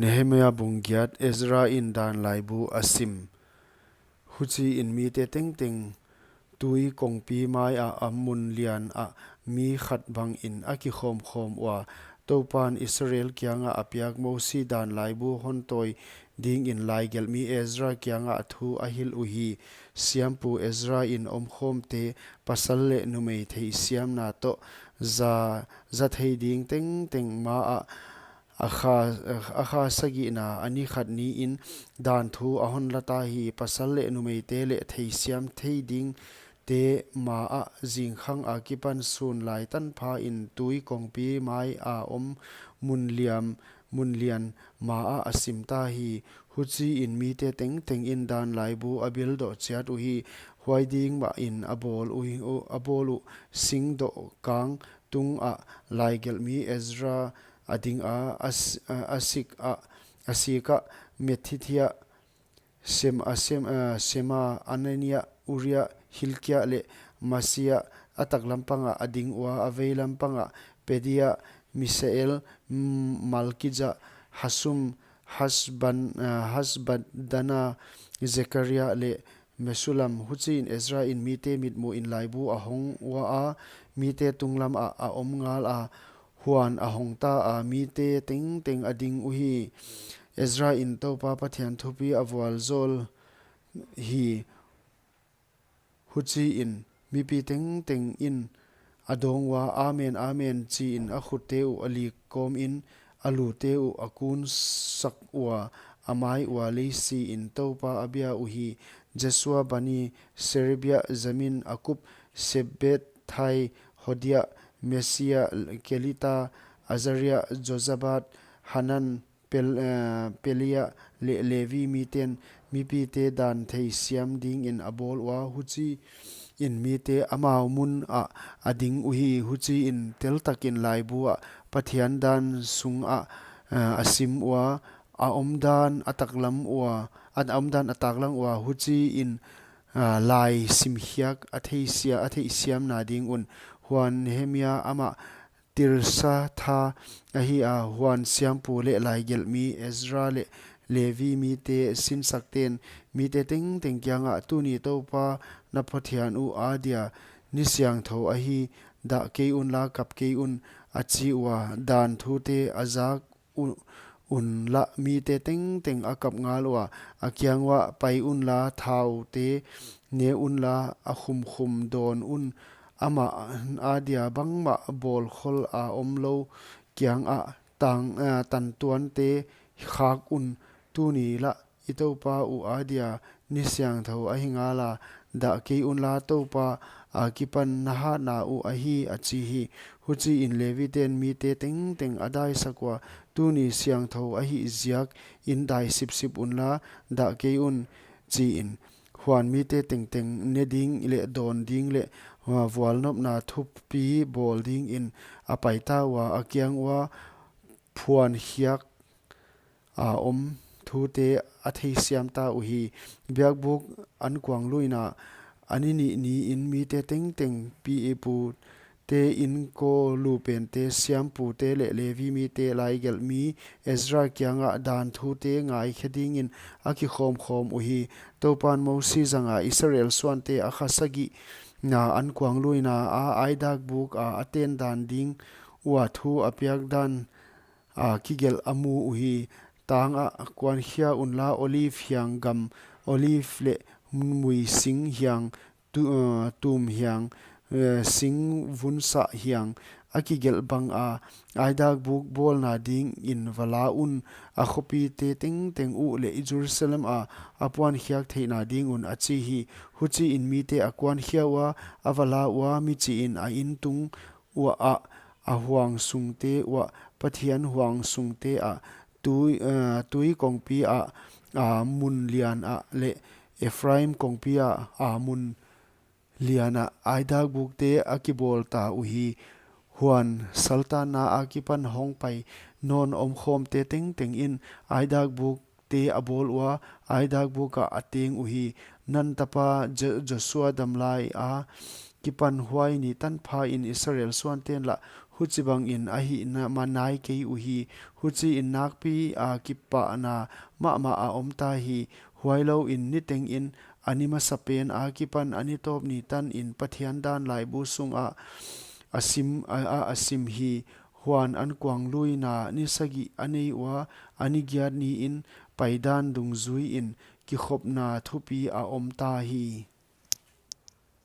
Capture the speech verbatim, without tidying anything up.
Nehemia bung giat. Ezra in dan laibu a sim. Huchiin mite tengteng tui kongpi mai ah a mun lian ah mi khat bangin a kikhawmkhawm ua, Toupan Israel kiangah a piak Mosi dan laibu hon tawi dingin laigelhmi Ezra kiangah thu a hilh uhi. Siampu Ezra in omkhawmte, pasal leh numei theihsiamna toh za, za thei ding tengteng ma ah a kha, a kha sagihna a ni khat niin dan thu a hon la ta hi. Pasal leh numeite leh theihsiam thei dingte ma ah zingkhang akipan sun lai tanphain tui kongpi mai a om mun liam, mun lian ma ah a sim ta hi. Huchiin mite tengteng in dan laibu a bildoh chiat uhi. Huai ding mahin a bawl uhi, a bawl uh. Singdohkang tungah laigelhmi Ezra a ding a, a s-, a, a sik ah, a sik ah Mattithia, Sem-, a Sem-, a Sema, Anania, Uria, Hilkia leh Masia, a taklam pangah a ding ua, a veilam pangah Pedaia, Misael, mm, Malkija, Hasum, Hasban-, a, Hasbadana, Zekaria leh Mesulam. Huchiin Ezra in mite mitmuhin laibu a hong ua a, mite tunglam ah a om ngal a, huan a hong ta a, mite tengteng a ding uhi. Ezra in Toupa Pathian thupi a vualzawl hi. Huchiin mipi tengteng in a dawng ua, Amen, amen, chiin a khutte uh a lik kawmin a lute uh a kunsak ua, a mai ua lei siin Toupa a bia uhi. Jesua, Bani, Serebia, Jamin, Akub, Sabbethai, Hodia, Masia, Kelita, Azaria, Jozabad, Hanan, Pel-, eh, Pelaia leh Levi miten mipite dan theisiam dingin a bawl ua, huchiin mite amau mun ah a ding uhi. Huchiin teltakin laibu ah Pathian dan sungah, eh, a sim ua, a omdan a taklam ua, a omdan a taklang ua, huchiin, ah, lai simkhiak a theisia-, a theihsiamna ding un. Huan Nehemia amah Tirsa tha ahi a, huan siampu leh laigelhmi Ezra leh Levi mite sinsakten mite tengteng kiangah, Tuni Toupa na Pathian uh adia ni siangthou ahi, dah kei unla, kap kei un, a chi ua. Dan thute a zak u-, unla mite tengteng a kap ngal ua, a kiang uah, Pai unla, thaute ne unla, a khumkhum dawn un, amah adia bangmah bawlkhol a omlou kiangah tang, eh, tantuante khak un. Tuni lah i Toupa uh adia ni siangthou ahi ngala, dah kei unla, Toupa akipan na hatna uh ahi, a chi hi. Huchiin Leviten mite tengteng a daisak ua, Tuni siangthou ahih ziakin dai sipsip unla, dah kei un, chiin. Huan mite tengteng ne ding leh dawn ding leh, uh, vualnopna thupi bawl dingin a paita ua, a kiang ua phuankhiak a om thute a theisiam ta uhi. Biakbuk ankuangluina a ni nih niin mite tengteng, pi i pute inkuan lupente, siampute leh Levi mite, laigelhmi Ezra kiangah dan thute ngaikhe dingin a kikhawmkhawm uhi. Toupan Mosi zanga Israel suante a kha sagihna ankuangluina a aidakbuk a a ten dan ding ua thu a piak dan a kigelh a mu uhi. Tangah, Kuankhia unla, olive hiang gam, olive leh muising hiang, tu-, uh, tum hiang, uh, sing vunsah hiang, a kigelh banga aidakbuk bawlna dingin va la un, a khopite tengteng uh leh i Jerusalem a a puankhiak theihna ding un, a chi hi. Huchiin mite a kuankhia ua, a va la ua, michihin a intung uah, a huangsungte uah, Pathian huangsungte ah, tui, eh, tui kongpi ah, a mun lian ah leh Ephraim kongpi ah, a mun lian ah aidakbukte a kibawl ta uhi. Huan saltanna akipan hongpai nawn omkhawmte tengteng in aidakbuk te a bawl ua, aidakbuk ah a teng uhi. Nun tapa Jo-, Josua damlai akipan huai ni tanphain Israel suanten lah huchibangin a hihna ma nai kei uhi. Huchiin nakpia kipahna mahmah a omta hi. Huailouin nitengin a ni masapen akipan a ni tawp ni tanin Pathian dan laibu sungah a sim, a, a, a sim hi. Huan ankuangluina ni sagih a nei ua, a ni giat niin paidan dungjuiin kikhopna thupi a omta hi.